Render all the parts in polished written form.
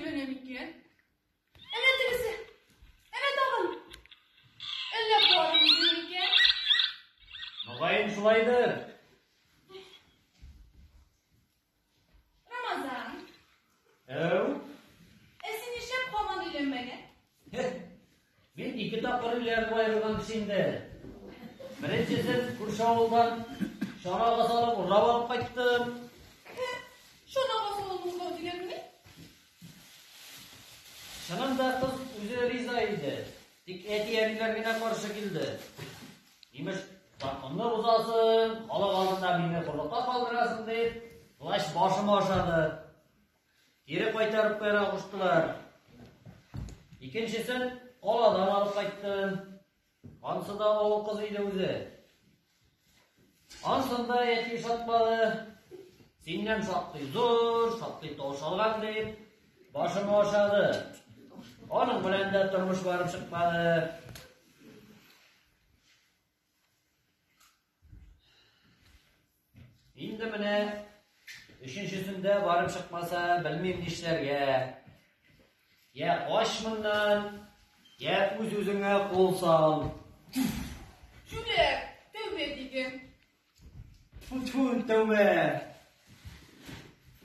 өйләнәм икән? Әнә тегесе. Әнә тагын. Әллә барып йөрим икән? Мөгаен шулайдыр. Рамазан. Әү. Ә син нишләп һаман өйләнмәгән? Мин ике тапкыр өйләнеп аерылган кеше инде. Беренчесен күрше авылдан чанага салып урлап алып кайттым. Чанага салып урлау дигән ни? Чынында кыз үзе риза иде. Тик әти-әниләр генә каршы килде. Имеш, законны бозасың, халык алдында мине хурлыкка калдырасың дип, власть башыма ашады. Кире кайтарып куярга куштылар. Икенчесен каладан алып кайттым. Ансы да авыл кызы иде үзе. Ансын да әти ошатмады. Синнән шактый зур, шактый таушалган дип, башыма ашады. Аның белән дә тормыш барып чыкмады. Инде менә өченчесендә барып чыкмаса, белмим нишләргә. Я кач моннан, я үз-үзеңә кул сал. Җүләр, тәүбә диген. Тфу, тәүбә.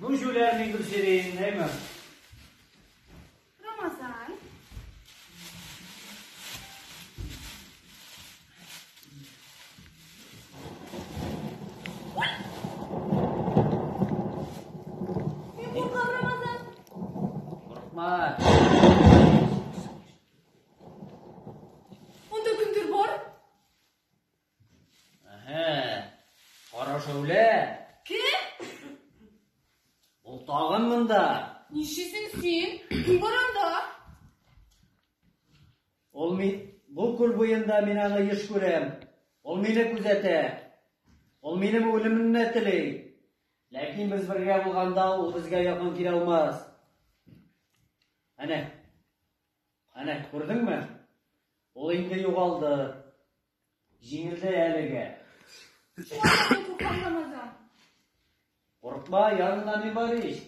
Ну, җүләр мин Гөлсирин, әйме? Рамазан. Мин куркам, Рамазан. Курыкма. Анда кемдер бар? Әһә. Кара шәүлә. Кем? Ул тагын монда. Нишлисең син? Кем бар анда? Ул ми бу күл буенда мин аны еш күрәм. Ул мине күзәтә. Ул минем үлемемне тели. Ләкин без бергә булганда ул безгә якын килә алмас. Әнә. Әнә, күрдеңме? Ул инде югалды. Җиңелде әлегә. Шуңа да мин куркам, Рамазан. Курыкма, янында мин бар ич.